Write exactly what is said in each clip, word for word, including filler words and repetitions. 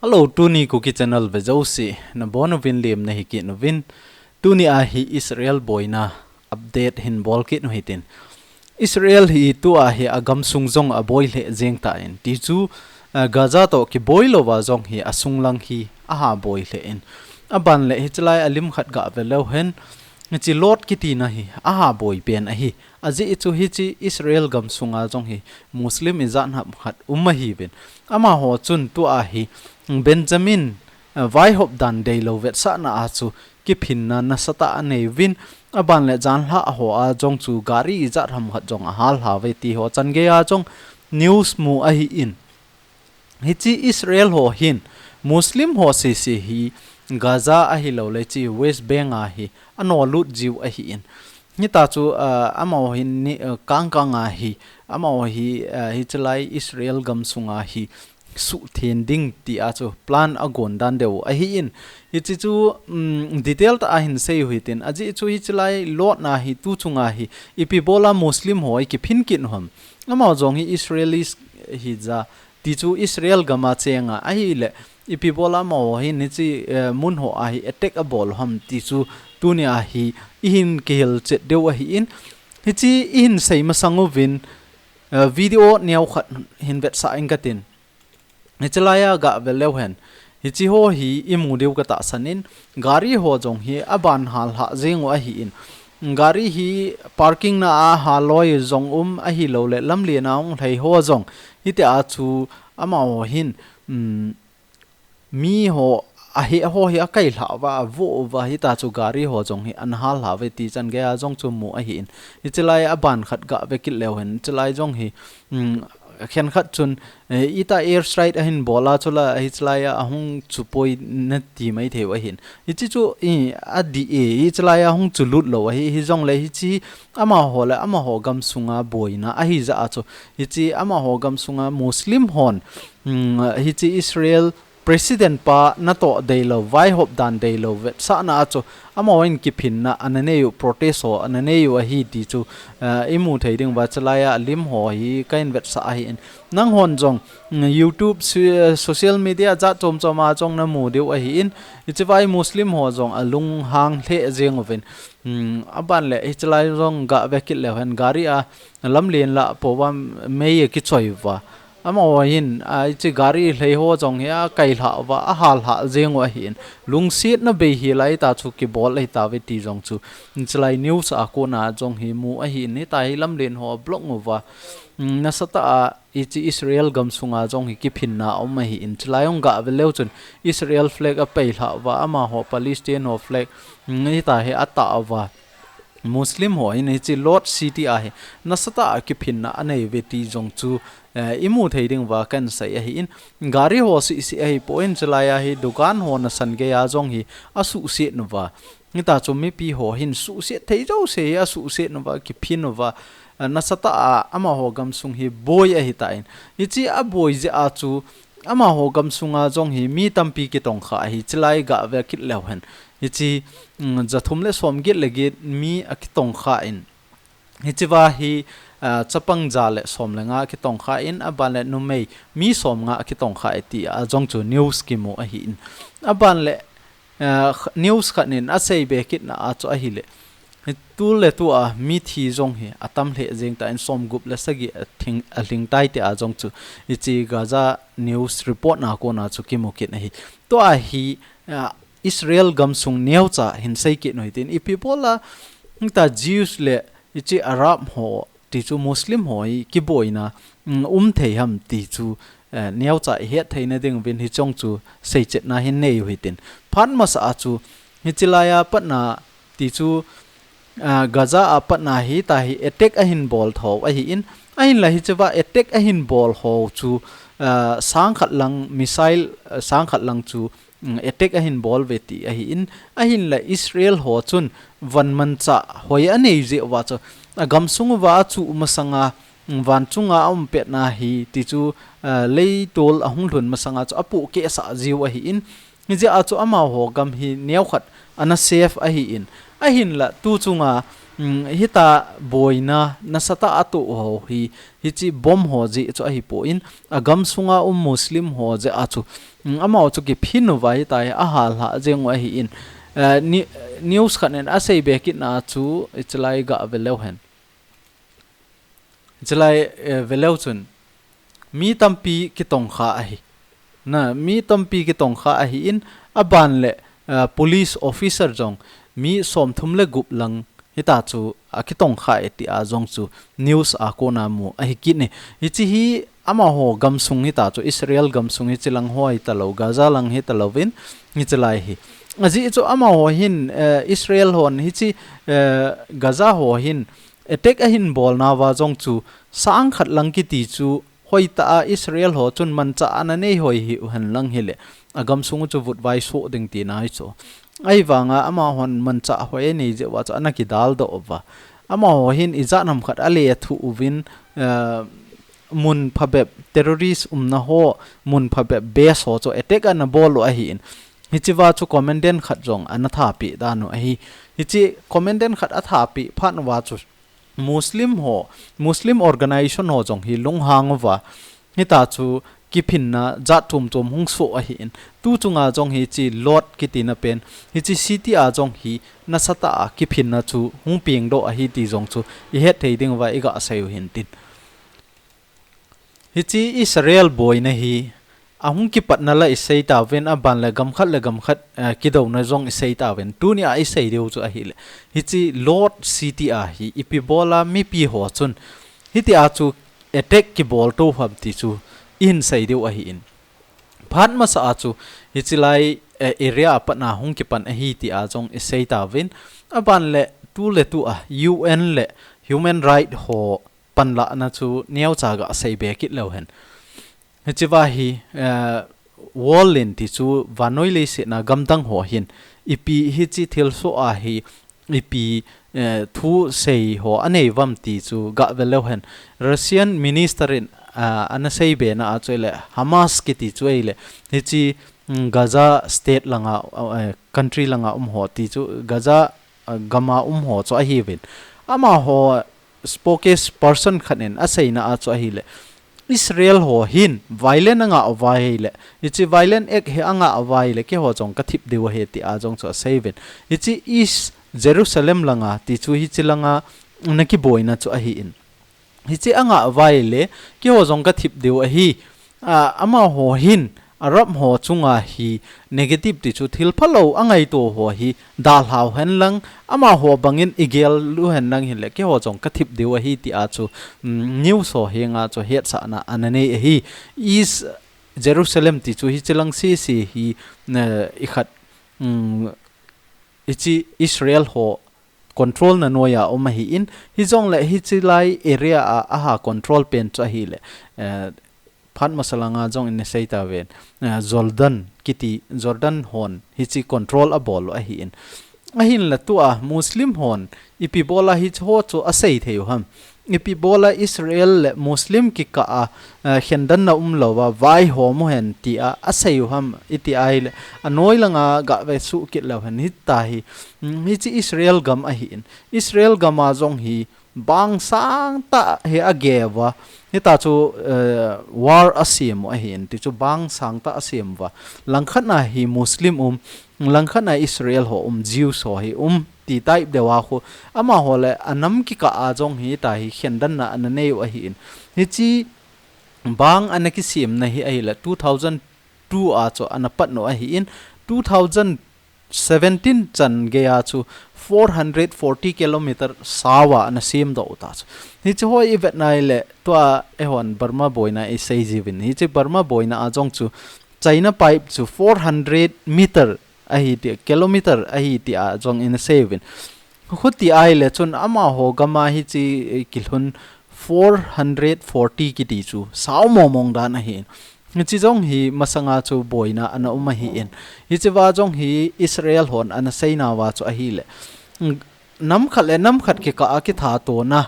Hello, tuni Kuki Channel vejouse nabonchauvin lemna hikit uvin. Tuni a hi Israel boina update hin bolkit u hitin. Israel hi tua hi agamsung jong aboi lheh jeng tan, tichu, eh, Gaza toh kiboi louva jong hi asunglang hi aha boi lheh in. Aban le hichelai a lim khat gave leuhen, hiche Lod kitina hi aha boi pen ahi. Ajeh chu hiche Israel gamsunga jong hi Muslim ijat ham khat um ahiuvin. Amaho chun tua hi Benjamin, eh, vaihop dan deilou vetsahna a chu kiphinna nasatah anei uvin, aban le janhi hoa jong chu gari ijat ham khat jong ahal lhauve ti ho changeiya jong news mu ahin. Hiche Israel ho hin Muslim ho sese hi Gaza ahilou le hiche West Bank a hi anolut jiu ahin. Hitachu, ah, amaho hin ni, ah, kangkang a hi, amaho hi, ah, hichelai Israel gamsunga hi suhtheng ding tia chu plan agon dan deu ahin. Hiche chu, um, detail tah a hin seiu hitin. Ajeh chu hichelai Lod na hi tuchunga hi ipi bola Muslim ho hi kiphin kit u ham. Amaho jong hi Israelis hija, tichu Israel gama chenga ahile ipi bola amaho hin hiche, eh, mun hoa hi attack abol u ham tichu tunia hi ihin kihilchet diu ahin. Hiche ihin sei masang uvin, eh, video neo khat hin vetsah inge katin. Hichelai a gave leuhen, hiche ho hi imu diu katahsan in, gari ho jong hi aban hal lhah jeng u ahin. Gari hi parking na a hal loi jong um ahilou le lamlen a hung lhai ho jong, hitia chu amaho hin, um, mi ho, ahe ho hi akai lhah uva, avo uva, hitachu gari ho jong hi ana hal lhauve ti changeiya jong chu mu ahin. Hichelai aban khat gave kit leuhen, hichelai jong hi, um, khenkhat chun, eh, ita airstrike ahin bol a chula, hichelai a ahung chupoi nati maithei u ahin. Hiche chu, i, adih e, hichelai a hung chulut lou ahi, hijongle hiche amaho le amaho gamsunga boina ahijeh a chu, hiche amaho gamsunga Muslim hon, um, hiche Israel President pa natoh deilou, vaihop dan deilou vetsahna a chu, amahon kiphinna ana neiu, protest ho ana neiu ahi ti chu, eh, imu thei diu va, hichelai a lim ho hi kahin vetsah ahin. Nanghon jong, mm, YouTube, so-, social media jat chom chom a jong namu diu ahin. Hicheva hi Muslim ho jong alunghang lheh jeng uvin. Mm, aban le hichelai jong gave kit leuhen, gari a lamlen lah pouva mei akichoi uva. Amaho hin, a, hiche gari lhai ho jong hi akai lhah uva, ahal lhah jeng u ahin. Lungsetna bei hel a hitachu kibol ahitauve ti jong chu, hichelai news a kona jong hi mu ahin, hita hi lamlen ho ablock uva. Mm, nasatah a hiche Israel gamsunga jong hi kiphinna aum ahin, hichelai jong gave leu chun Israel flag apai lhah uva, amaho Palestine ho flag, mm, hita hi atah uva. Muslim ho hin hiche Lod City a hi nasatah a kiphinna aneiuve ti jong chu, eh, imu thei diu va kahin sei ahin, gari ho seh seh ahipon, hichelai a hi dukan ho nasan geiya jong hi asuhset uva. Hitachu mipi ho hin suhset thei jouse hi asuhset uva, kiphin uva, eh, nasatah a amaho gamsung hi boi ahitan. Hiche aboi jeh a chu amaho gamsunga jong hi mi tampi kitongkha ahi, hichelai gave kit leuhen. Hiche, mm, jathum le somget le get mi akitongkha in. Hicheva hi, ah, chapang ja le som le nga akitongkha in, aban le numei mi somnga akitongkha e tia jong chu news kimu ahin. Aban le, ah, kh-, news khat in asei be kitna a chu ahile, hi tul le tua mithi jong hi atam lheh jeng tan, somgup le sagi athing, alhing tai tia jong chu hiche Gaza news report na kona chu kimu kit ahi. Tua hi, ah, Israel gamsung neocha hin sei kit u hitin, ipi bola hita Jews le hiche Arab ho, tichu Muslim ho hi kiboina, mm, um thei ham ti chu, eh, neocha ihet theina diuvin hiche jong chu seichetna hin neiu hitin. Phat masa a chu, hichelai a patna tichu, ah, Gaza a patna hita hi attack ahin bol tho ahin, ahinla hicheva attack ahin bol ho chu, ah, sang khat lang missile, ah, sang khat lang chu, mm, attack ahin bol uve ti ahin, ahinla Israel ho chun von manchah hoi anei jeh uva chu, agamsung uva achuh masanga, mm, vanchunga aum petna hi tichu, ah, leitol ahung lhun masanga chu apohkeh sah jiu ahin, hijeh a chu amaho gam hi neokhat ana safe ahin, ahinla tuchunga um, hita boina nasatah a atoh ho hi, hichi bomb ho jeh chu ahipon, agamsunga um Muslim ho jeh a chu, um, amaho chu kiphin uva hita hi ahal lhah jeng u ahin, eh, ni-, news khat in asei be kitna chu, hichelai gah ve leu hen. Hichelai, eh, ve leu chun, mi tampi kitongkha ahi. Na, mi tampi kitongkha ahin, aban le, eh, police officer jong mi somthum le gup lang hita chu akitongkha e tia jong chu news a kona mu ahi kit e. Hichi hi amaho gamsung hita chu, Israel gamsung hichi lang ho hita lou, Gaza lang hita louvin, hichelai hi. Ajeh chu amaho hin, eh, Israel hon hichi, eh, Gaza ho hin attack ahin bolna uva jong chu sang khat lang kiti chu hoitah a Israel ho chun manchah ana nei hoi hih u henlang hile, agamsung u chu vutvai soh ding tina hi chu. Ahivanga amahon manchah hoi anei jeh uva chu ana kidaldoh uva. Amaho hin ijat ham khat alethuh uvin, eh, mun phabep terrorist umna ho, mun phabep base ho chu attack ana bol u ahin. Hichi uva chu commandant khat jong ana thapeh dan u ahi. Hichi commandant khat athapeh phat uva chu Muslim ho, Muslim organization ho jong hi lunghang uva, hita chu kiphinna jat chom chom hung soh ahin, tu chunga jong hichi Lod kitina pen, hichi city a jong hi nasatah a kiphinna chu hung pengdoh ahi ti jong chu ihet thei ding uva iga sei u hintin. Hichi Israel boina hi ahung kipatna la isei tauvin, aban le gam khat le gam khat, eh, kidouna jong isei tauvin. Tunia isei diu chu ahile, hichi Lod city a hi ipi bola mipi ho chun hitia chu attack kibol tou ham ti chu ihin sei diu ahin. Phat masa a chu hichi lai, eh, area a patna hung kipan ahi tia jong isei tauvin. Aban le tu le tu a U N le human right ho panlahna chu neocha ga sei be kit leu hen. Hichi uva hi, eh, World Leader ti chu vannoi leiset a gamdang ho hin ipi hichi thilsoh a hi ipi, eh, thusei ho anei uvam ti chu ga ve leu hen. Russian minister in, ah, ana sei be na a chu ahile Hamas kiti chu ahile hichi, mm, Gaza state langa, eh, country langa um ho ti chu Gaza, ah, gama um ho chu ahiuvin. Amaho spokesperson khat in aseina a chu ahile, Israel ho hin violent angah uva ahile, hichi violent act hi angah uva ahile, keiho jong kathip diu ahi tia jong chu aseiuvin. Hichi East Jerusalem langa ti chu hichi langa ana kiboina chu ahin. Hichi angah uva ahile, keiho jong kathip diu ahi. Ah, amaho hin Arab ho chunga hi negative ti chu thil phalou angaito ho hi dalhau henlang, amaho bangin igel u henlang hile, keiho jong kathip diu ahi tia chu, mm, news ho henga chu hetsahna ana nei ahi. East Jerusalem ti chu hichi lang sese hi, eh, ikhat, mm, hichi Israel ho control na noiya um ahin, hijongle hichi lai area a, aha control pen chu ahile, eh, phat masa langa jong ina sei tauvin, eh, Jordan kiti, Jordan hon hichi control abol u ahin. Ahinla tua Muslim hon ipi bola hichi ho chu asei thei u ham. Ipi bola Israel le Muslim kikah a, eh, khendanna umlouva vaihom u hen tia asei u ham iti ahile, anoi langa ga ve suh kit leu hen hita hi, mm, hichi Israel gam ahin. Israel gama jong hi bang sangtah hi ageuva, hita chu, eh, war asem u ahin, ti chu bang sangtah asem uva. Langkhat na hi Muslim um, langkhat na Israel ho um, Jews ho hi um, ti type deuva khu. Amaho le anam kikah a jong hita hi khendanna ana nei u ahin. Hichi bang ana kisemna hi ahile two thousand two a chu ana pat u ahin. Two thousand seventeen chan geiya chu four hundred forty kilometer saova ana semdoh u ta chu. Hichi ho ivet na ahile, tua eihon Burma boina isei jiuvin. Hichi Burma boina a jong chu China pipe chu four hundred meter ahi ti, kilometer ahi tia jong ina seiuvin. Khuti ahile chun amaho gama hichi, eh, kilhun four hundred forty kiti chu sao momong dan ahin. Hichi jong hi masanga chu boina ana um ahin. Hichi uva jong hi Israel hon ana seina uva chu ahile, nam khat le nam khat kikah a kithatona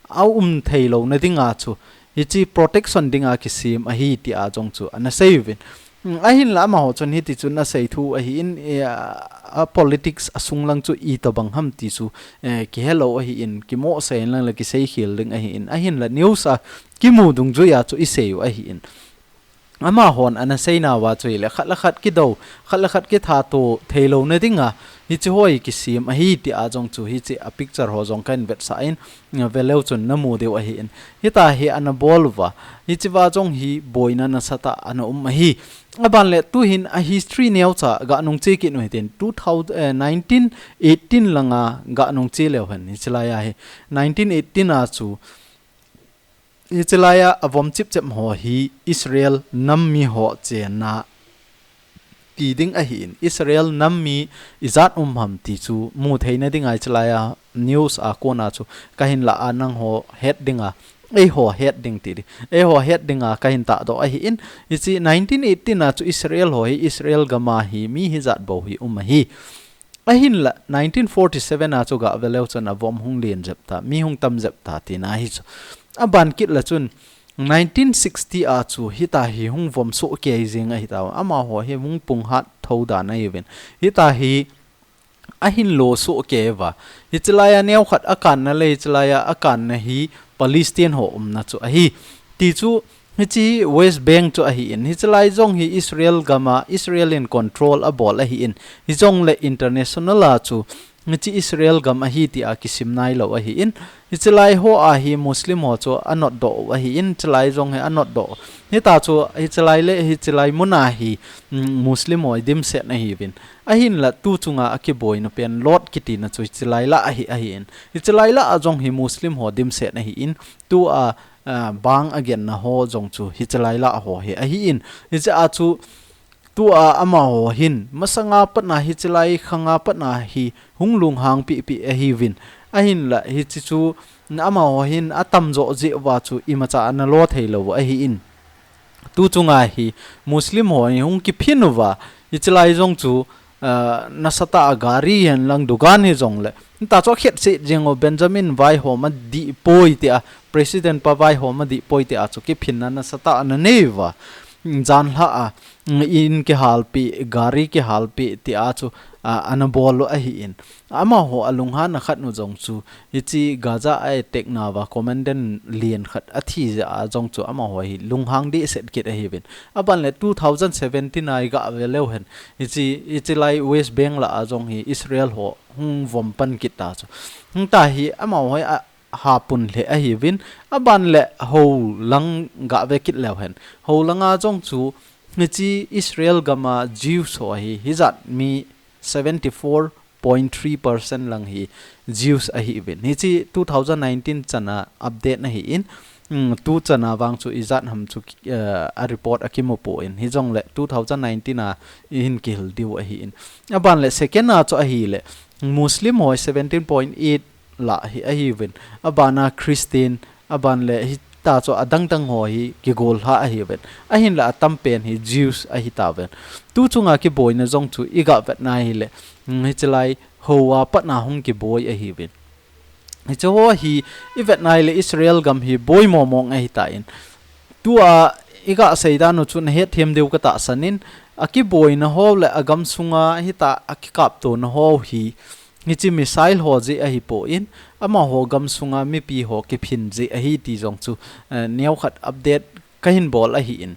aum theilouna dinga chu, hichi protection dinga kisem ahi tia jong chu ana seiuvin. Ahinla amaho chun hiti chun asei thu ahin, eh, a politics asung lang chu itobang ham ti chu, eh, kihelou ahin, kimohsei lang le kisei khel ding ahin, ahinla news a kimu dungjuia chu isei u ahin. Amahon ana seina uva chu hile, khat le khat kidou, khat le khat kithat to theilou na dinga, hiche ho hi kisem ahi tia jong chu hiche a picture ho jong kahin vetsah in, veleu chun namu diu ahin. Hitia hi ana bol uva, hichea jong hi boina nasatah ana um ahi. Aban le tuhin a history neocha ganung che kit u hitin, two thousand, eh, nineteen eighteen langa ganung che leu hen, hiche laia hi nineteen eighteen a chu hiche laia avom chipchep ho hi Israel nam mi ho chenna ti ding ahin, Israel nam mi ijat um ham ti chu mu theina dinga hiche laia news a kona chu kahin lah a nangho het dinga, eiho het ding ti di, eiho het dinga kahin tahdoh ahin, hiche nineteen eighteen a chu Israel ho hi, Israel gam a hi mi hijat bou hi um ahi. Ahinla, nineteen forty-seven a chu gaveleu chun avom hung len jep ta, mi hung tam jep ta tina hi chu. Aban kit le chun, nineteen sixty a chu hitia hi hung vom sohkei jeng ahitai. Amaho hi hung punghat thou dan ahiuvin. Hitia hi ahin lo sohkei uva. Hiche laia neokhat akanna le hiche laia akanna hi Palestine ho umna chu ahi. Ti chu, hiche West Bank chu ahin, hiche lai jong hi Israel gam a, Israel in control abol ahin, hijongle international a chu, hiche Israel gam ahi tia kisim nailou ahin, hiche lai ho a hi Muslim ho chu anotdoh u ahin, hiche lai jong hi anotdoh. Hitia chu, hiche lai le, hiche lai mun a hi, mm, Muslim ho dimset ahiuvin. Ahinla tu chunga akiboina pen Lod kitina chu hiche lai lah ahi, ahin. Hiche lai lah a jong hi Muslim ho dimset ahin, tua, ah, bang agenna ho jong chu hiche lai lah ho hi ahin. Hiche a chu tua amaho hin, masanga patna hiche lai khanga patna hi hung lunghang pipi ahiuvin. Ahinla hiche chu amaho hin atamjo jeh uva chu imacha ana lo theilou ahin. Tu chunga hi Muslim ho hi hung kiphin uva, hiche lai jong chu, ah, nasatah a gari hen lang dukan hijongle. Hitia chu akhetset jeng u Benjamin vaihom adih poi tia, President pa vaihom adih poi tia chu kiphinna nasatah a ana nei uva. Janhi a, in kihalpi, gari kihalpi tia chu, ah, ana bol u ahin. Amaho alunghanna khat u jong chu, hiche Gaza a attack nauva commandant lien khat athi jeh a jong chu amaho hi lunghang dehset kit ahiuvin. Aban le two thousand seventeen a igaveleu hen, hiche, hiche lai West Bank lah a jong hi Israel ho hung vom pan kit ta chu. Hitia hi amaho hi ahapun lheh ahiuvin. Aban le hou lang gave kit leu hen. Hou langa jong chu hiche Israel gam a Jews ho hi, hijat mi seventy four point three percent lang hi Jews ahiuvin. Hiche two thousand nineteen chana update ahin, mm, tu chana vang chu ijat ham chu, eh, a report akimu poi. Hijongle two thousand nineteen a ihin kihil diu ahin. Aban le second a chu ahile, Muslim ho seventeen point eight lah hi ahiuvin. Abana Christian, aban le hitia chu adangdang ho hi kigol lha ahiuvin. Ahinla atampen hi Jews ahitauvin. Tu chunga kiboina jong chu igavet na hile, mm, hiche lai hou a patna hung kiboi ahiuvin. Hiche ho hi ivet na hile Israel gam hi boi momong ahitan. Tua igasei dan u chu nahet them diu katahsan in, akiboina ho le agam sunga hitia akikaptona ho hi, hiche missile ho jeh ahipon, amaho gam sunga mipi ho kiphin jeh ahi ti jong chu, eh, neokhat update kahin bol ahin.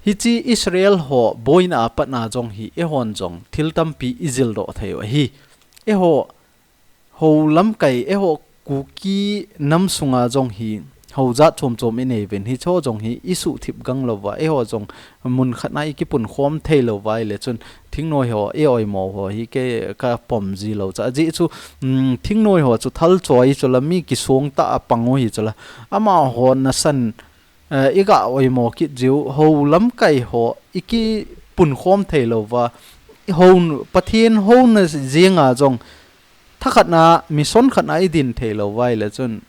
Hiche Israel ho boina a patna jong hi eihon jong thil tampi ijildoh thei u ahi. Eiho hou lamkai, eiho Kuki nam sunga jong hi hou jat chom chom inei uvin, hiche ho jong hi isuhthip gang louva, eiho jong mun khat na ikipunkhom thei louva ahile chun thingnoi ho, i oimo ho hi kei kapom ji lou cha. Ajeh chu, um, thingnoi ho chu thal choi chu la mi kisong tah a pang u hi chu la. Amaho nasan, eh, iga oimo kit jiu, hou lamkai ho ikipunkhom thei louva, hou, Pathen houna jenga jong, thakhat na, mission khat na idin thei louva ahile chun,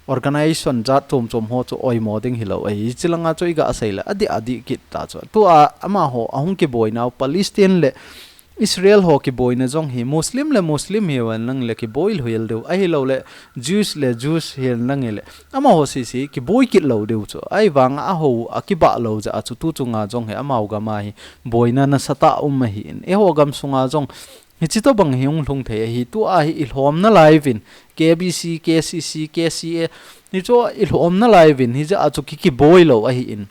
organization jat chom chom ho chu oimo ding hilou ahi. Hiche langa chu igasei le, adih, adih kit ta chu. Tua, amaho, ahung kiboinau, Palestine le, Israel ho kiboina jong hi Muslim le Muslim hihen lang le kiboi lhel diu, ahilouleh Jews le Jews hihen lang le amaho sese kiboi kit lou diu chu. Ahivanga ahou akibah lou jeh a chu tu chunga jong hi amaho gam a hi boina nasatah um ahin. Eiho gamsunga jong hichi tobang hi hung lhung thei ahi. Tua hi ilhomna lai uvin K B C, K C C, K C A hichu ilhomna lai uvin hijeh a chu ki kiboi lou ahin.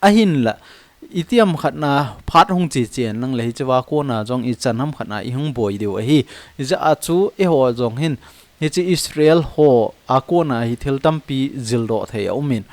Ahinla, itiham khatna phat hung che chen lang le hichea kona jong ichan ham khatna ihung boi diu ahi. Hijeh a chu eiho jong hin hiche Israel ho a kona hi thil tampi jildoh thei aumin.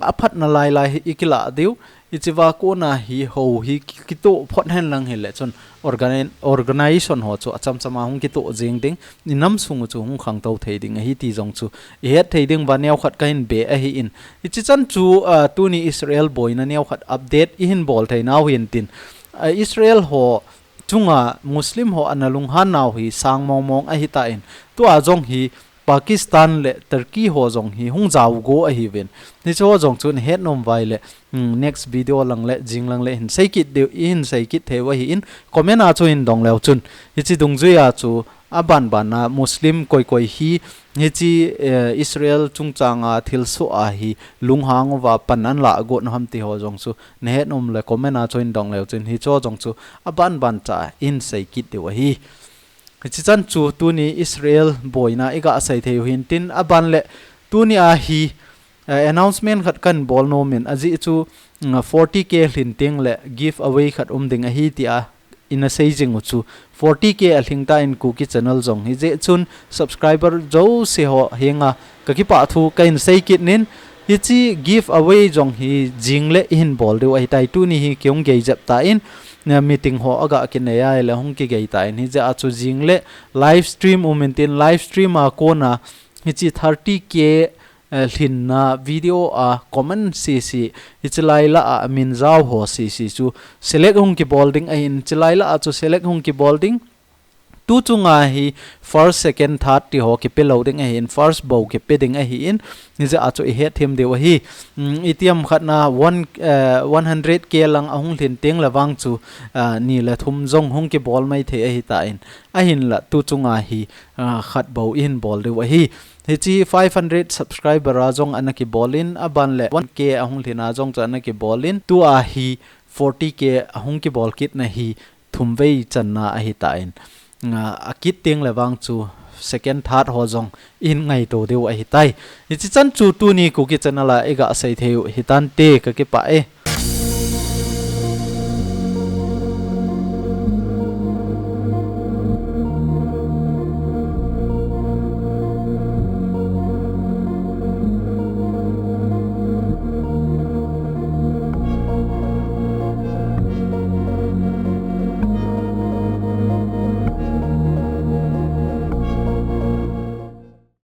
Aphatna lai lai hi ikilah diu. Hichea kona hi hou hi ki-, kitoh phot hen lang hile chun organ-, organization ho chu achamchama hung kitoh jing ding. Inam sung u chu hung khangtou thei ding ahi ti jong chu ihet thei diuva neokhat kahin be ahin. Hichi chan chu, ah, tuni Israel boina neokhat update ihin bol thei nau hintin. Ah, Israel ho chunga Muslim ho ana lunghan nau hi sang mong mong ahitan. Tua jong hi Pakistan le Turkey ho jong hi hung jaogo ahiuvin. Hicheho jong chu nahet nom uva ahile, hmm, next video lang le jing lang le hin sei kit diu, ihin sei kit thei u ahin, comment a chu hin dong leu chun. Hichi dungjuia chu abanbana Muslim koi koi hi hichi, eh, Israel chungchanga thilsoh a hi lunghang uva pan ahin lah got u ham ti ho jong chu nahet nom le comment a chu hin dong leu chun hicheho jong chu abanban cha ihin sei kit diu ahi. Hichi chan chu tuni Israel boina iga sei thei u hintin aban le tuni a hi, eh, announcement khat kahin bol nomin ajeh chu, mm, forty K lhin teng le giveaway khat um ding ahi tia ina sei jing u chu forty K alhing tan Kuki channel jong hijeh chun subscriber jouse ho henga kakipah thu kahin sei kit in hichi giveaway jong hi jing le ihin bol diu ahitai tuni hi kihung gei jep tan, na meeting ho aga kinei a le hung kigei tan hijeh a chu jing le live stream um intin live stream a kona hichi thirty K eh, lhinna video a comment sese, hichi lai lah a min jao ho sese chu select hung kibol ding ahin, hichi lai lah a chu select hung kibol ding. Tu chunga hi first, second, third ti ho kipe lou ding ahin, first bou kipe ding ahin, hijeh a chu ihet them diu ahi. Mm, itiham khatna one, eh, one hundred K lang ahung lhin teng le vang chu, ah, ni le thum jong hung kibol mai thei ahitan. Ahinla tu chunga hi, ah, khat bou ihin bol diu ahi. Hichi five hundred subscriber a jong ana kibol in, aban le one K ahung lhin a jong chu ana kibol in, tua hi forty K ahung kibol kitna hi thum vei channa ahitan. Nga, akit teng le vang chu second, third ho jong ihin ngaito diu ahitai. Hichi chan chu tuni Kuki channel a iga sei thei u hitante kakipah e.